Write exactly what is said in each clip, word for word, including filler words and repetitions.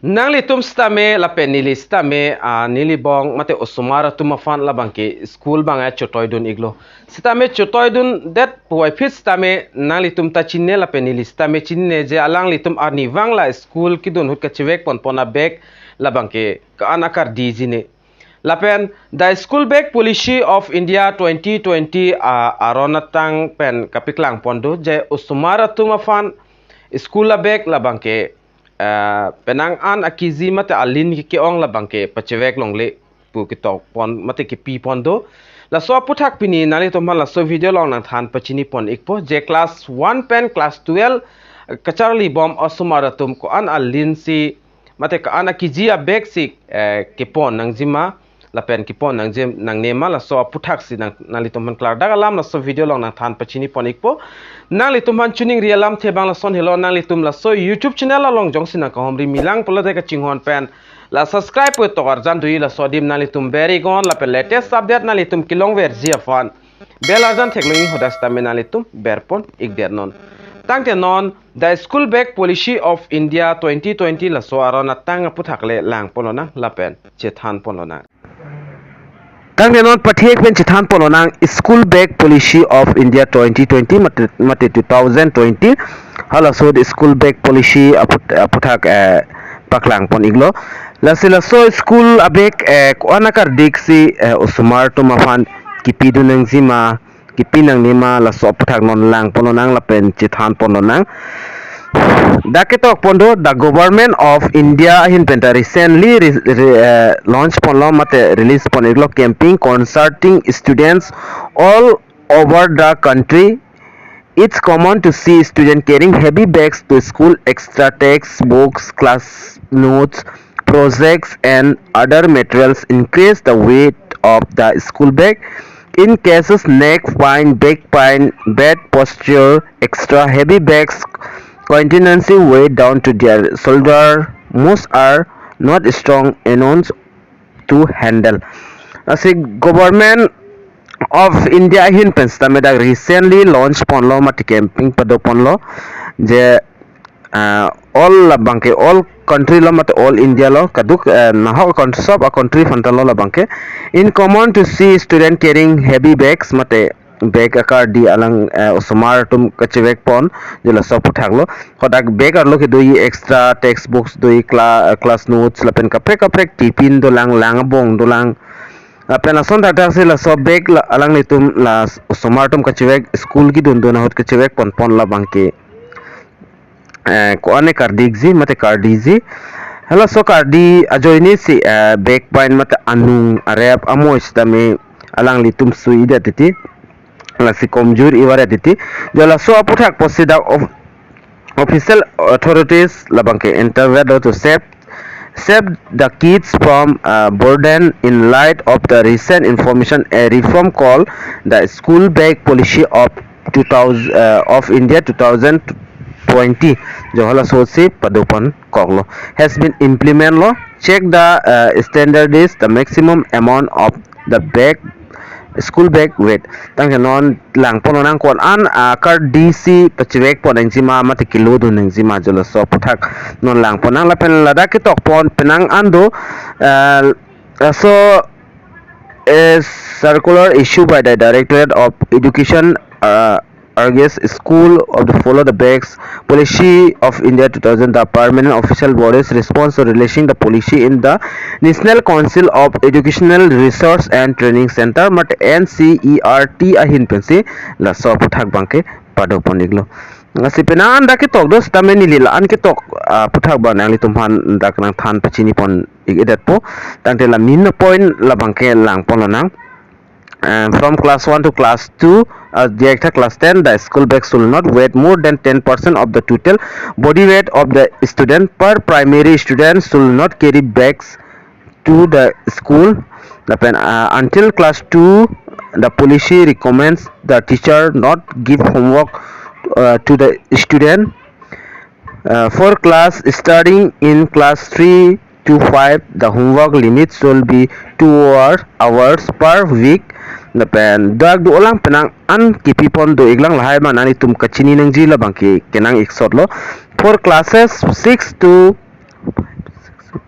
Nanglitum sitame lapen neli sitame, ah, neli bong mate osomar atum aphan labangke school bang a chotoidun iklo. Sitame chotoidundet puvoiphit sitame nanglitum ta chinine lapen neli sitame chinine je alanglitum arnivang la school kidun ahut kachevek ponpon a-bag labangke ko-an akardiji ne. Lapen the School Bag Policy of India twenty twenty, ah, aron atang pen kapaklang pon do je osomar atum aphan school a-bag labangke, ah, penang an akiji mate alin ke-ong labangke pachevek longle pu ketok pon mate kepi pon do. Laso aputhak pini nanglitum aphan laso video along nangthan pachini pon ikpo je class one pen class twelve kacharli bom osomar atum ko-an alin si mate ko-an akiji a-bag si, eh, kepon nangjima lapen kepon nangjim nangnema laso aputhak si nang, nanglitum aphan klardak alam laso video along nangthan pachini pon ikpo. Nanglitum aphan choningri alamthe bang lason helo, nanglitum laso YouTube channel along jongsi nangkahomri milang pulote kachinghon pen la subscribe pu tok arjan dui, laso adim nanglitum ber iknon lapen latest update nanglitum kelongverji aphan bell arjan theklong ik, hadak sitame nanglitum berpon ikdet non. Tangte non the School Bag Policy of India twenty twenty laso aron atang aputhak le lang pon lonang lapen chethan pon lonang. Tangte non pathek pen chethan pon lonang School Bag Policy of India twenty twenty mate, mate two thousand twenty. Halaso the School Bag Policy aput-, aputhak, eh, paklang pon iklo. Lasi laso school a-bag, eh, ko-an akardik si, eh, osomar atum aphan kepidun nangjima, kepi nangnema laso aputhak non lang pon lonang lapen chethan pon lonang. Dak ketok pon do, the Government of India ahin pen ta recently re, re, eh, launch ponlo mate release pon iklo campaign concerning students all over the country. It's common to see students carrying heavy bags to school. Extra textbooks, class notes, projects, and other materials increase the weight of the school bag. In cases neck pain, back pain, bad posture, extra heavy bags continuously weigh down to their shoulder. Most are not strong enough to handle. Lasi Government of India ahin pen sitame dak recently launch ponlo mate campaign pado ponlo je, ah, all labangke all country lo mate all India lo kaduk, eh, nahok country, sob a-country aphan ta lo labangke. In common to see student carrying heavy bags mate bag akardi alang, eh, osomar atum kachevek pon je laso aputhak lo. Hadak bag arlo kedo-i extra textbooks do-i, cla-, class notes lapen kaprek kaprek tiffin dolang, lang abong dolang. Lapen lason thakthak si laso bag la alanglitum la osomar atum kachevek school kidundun ahut kachevek ponpon labangke, eh, ko-an akardikji mate kardiji. Halaso kardi ajoine si, eh, back pain mate anung arep amoi sitame alanglitum sui-idet titi, lasi komjur ivaret titi. Jo laso aputhak pusi dak of-, official authorities labangke intervene to save, save the kids from, uh, burden. In light of the recent information, a reform called the School Bag Policy of two thousand, uh, of India two thousand twenty, jo halaso si pado pon koklo, has been implement lo. Check the, uh, standard is the maximum amount of the bag, school bag weight. Tangte non lang pon lonang ko-an, ah, kardi si pachevek pon nangjima mate kilo dun nangjima jo laso aputhak non lang pon nang lapen ladak ketok pon penang an do, ah, laso a circular issued by the Directorate of Education, uh, urges school of the follow the bags policy of India two thousand, the permanent official body's response to releasing the policy in the National Council of Educational Research and Training Center, mate N C E R T ahin pensi laso aputhak abangke pado pon iklo. Lasi penang an dak ketok do sitame neli la-an ketok, ah, aputhak abang nanglitum aphan dak nangthan pachini pon ik-edetpo. Tangte la main point labangke lang pon lonang. And from class one to class two, uh, direct class ten, the school bag should not weigh more than ten percent of the total body weight of the student. Per primary student should not carry bags to the school. Lapen, uh, until class two, the policy recommends the teacher not give homework, uh, to the student. Uh, for class starting in class three to five, the homework limit should be two hour, hours per week. Lapen dak do-olang penang an kepi pon do iklang, lahai ma nanglitum kachini nangji labangke kenang ik sot lo. For classes six to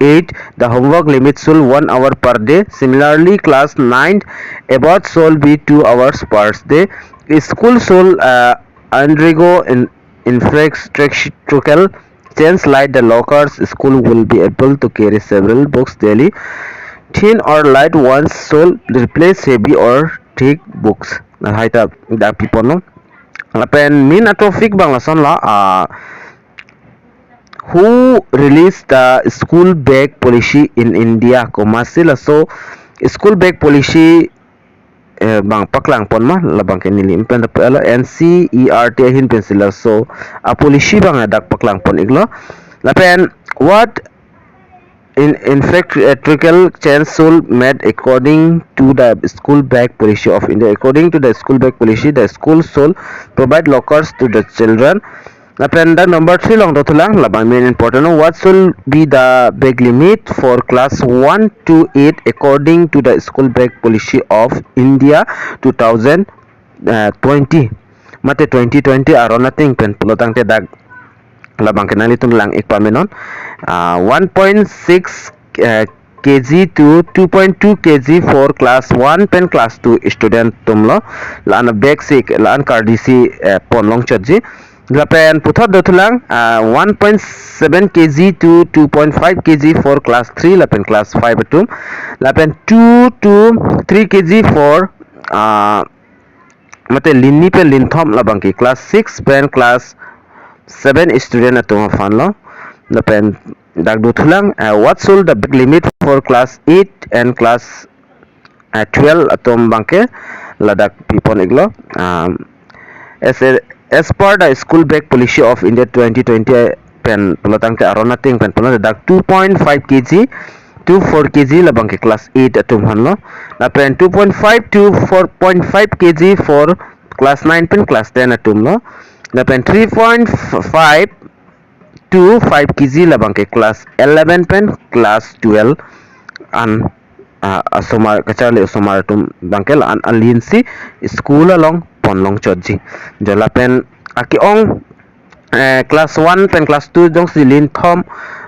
eight, the homework limit should one hour per day. Similarly, class nine above should be two hours per day. School should uh, undergo in infrastructural change like the lockers. School will be able to carry several books daily. Thin or light ones should replace heavy or thick books. Na hai ta dak piponlo. Lapen main a topic abang lason la, ah, who released the school bag policy in India? Komatsi laso school bag policy eh, abang paklangpon ma, labang ke neli pen ta pu-elo, N C E R T ahin pensi laso a policy abang dak paklangpon iklo. Lapen what in infrastructural change should made according to the school bag policy of India? According to the school bag policy, the school should provide lockers to the children. Lapen dak number three along dothulang, labang main important. What should be the bag limit for class one to eight according to the school bag policy of India two thousand twenty? Mate twenty twenty aron ateng pen pulo tangte dak labang ke nanglitum lang ik pamenon. Ah, one point six, eh, K G to two point two K G for class one pen class two student atumlo. La-an bag si, la-an kardi si, eh, pon longchotji. Lapen puthot dothulang, ah, one point seven K G to two point five K G for class three lapen class five atum. Lapen two to three K G for, ah, mate lini pen linthom labang ke class six pen class seven student atum aphanlo. Lapen dak dothulang, uh, what should the bag limit for class eight and class, uh, twelve atum abang ke? Ladak pipon iklo. Um, as a, as per the school bag policy of India twenty twenty pen pulo tangte aron ateng pen pulo dak two point five K G to four K G labang ke class eight atum aphanlo. Lapen two point five to four point five K G for class nine pen class ten atumlo. Lapen three point five to five K G labang ke class eleven pen class twelve an, ah, asomar kacharli asomar atum abang ke la-an alinsi school along pon longchotji. Jo lapen ake-ong, eh, class one pen class two jongsi linthom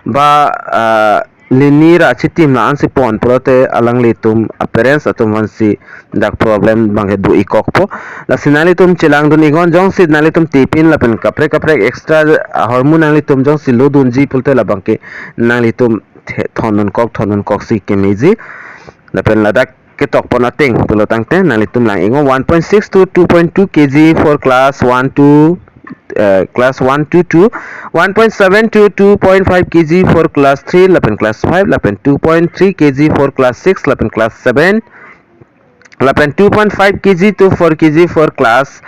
ba, ah, lini ra chitim la-ansi pon pulote alanglitum a parents atum aphansi dak problem abang ke do-ik kokpo. Lasi nanglitum chelangdun iknon, jongsi nanglitum tiffin lapen kaprek kaprek extra ahormu nanglitum jongsi lodunji pulote labang ke nanglitum the-, thondun kok, thondun koksi kemeji. Lapen ladak ketokpon ateng pulo tangte nanglitum lang iknon, one point six to two point two K G for class one to, uh, class one to two, one point seven to two point five K G for class three lapen class five, lapen two point three K G for class six lapen class seven, lapen two point five K G to four K G for class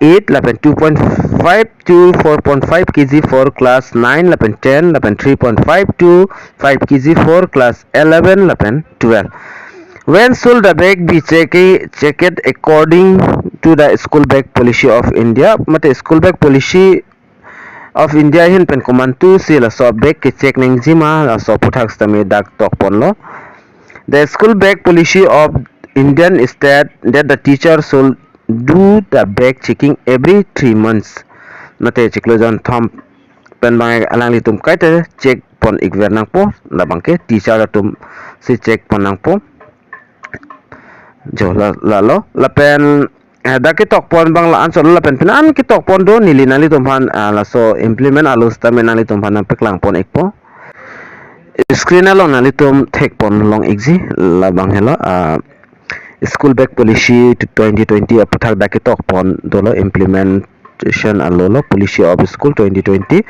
eight, lapen two point five to four point five K G for class nine lapen ten, lapen three point five to five K G for class eleven lapen twelve. When should the bag be check-, checked according to the school bag policy of India? Mate school bag policy of India ahin pen komantusi laso bag ke check nangji ma, laso aputhak sitame dak tokponlo. The school bag policy of Indian state that the teacher should do the bag checking every three months. Mate chiklo jonthom pen abang alanglitum kaita check pon ikver nangpo, labang ke teacher atumsi check pon nangpo. Jo la, lalo. Lapen, eh, dak ketokpon abang la-anchotlo, lapen penang an ketokpon do, neli nanglitum aphan, ah, laso implement alo sitame nanglitum aphan nangpaklangpon ikpo. Screen along nanglitum thekpon long ikji, labang helo, ah, school bag policy to twenty twenty aputhak dak ketokpon dolo, implementation alolo, policy of school twenty twenty.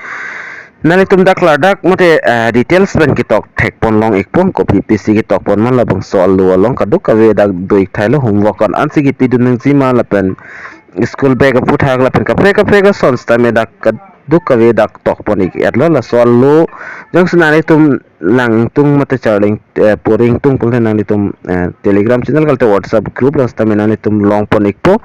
Nanglitum dak ladak mate, eh, details pen ketok thekpon long ikpo, kopi pisi ketokpon ma, labangso alo along kadokave dak do-ik thailo, homework an ansi kepidun nangji ma lapen school bag aputhak lapen kaprek kaprek ason sitame dak kadokave dak tokpon ik-etlo. Laso alo jongsi nanglitum langtung mate charling, eh, poringtung pulote nanglitum, eh, Telegram channel kalte WhatsApp group along sitame nanglitum longpon ikpo.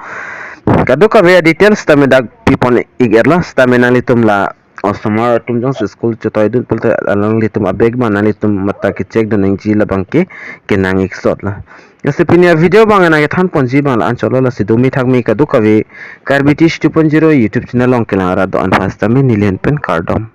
Kadokave details sitame dak pipon ik-etlo, sitame nanglitum la osomar atum jongsi school chetoidun pulote alanglitum a bag ma nanglitum matha kecheck dun nangji labang ke kenang iksotlo. Lasi pini avideo abang nangkethanponji abang la-anchotlo, lasi dumi thakmi kadokave Karbi Teach two point zero YouTube channel along kelang arat do-an aphan sitame neli ahin pen kardom.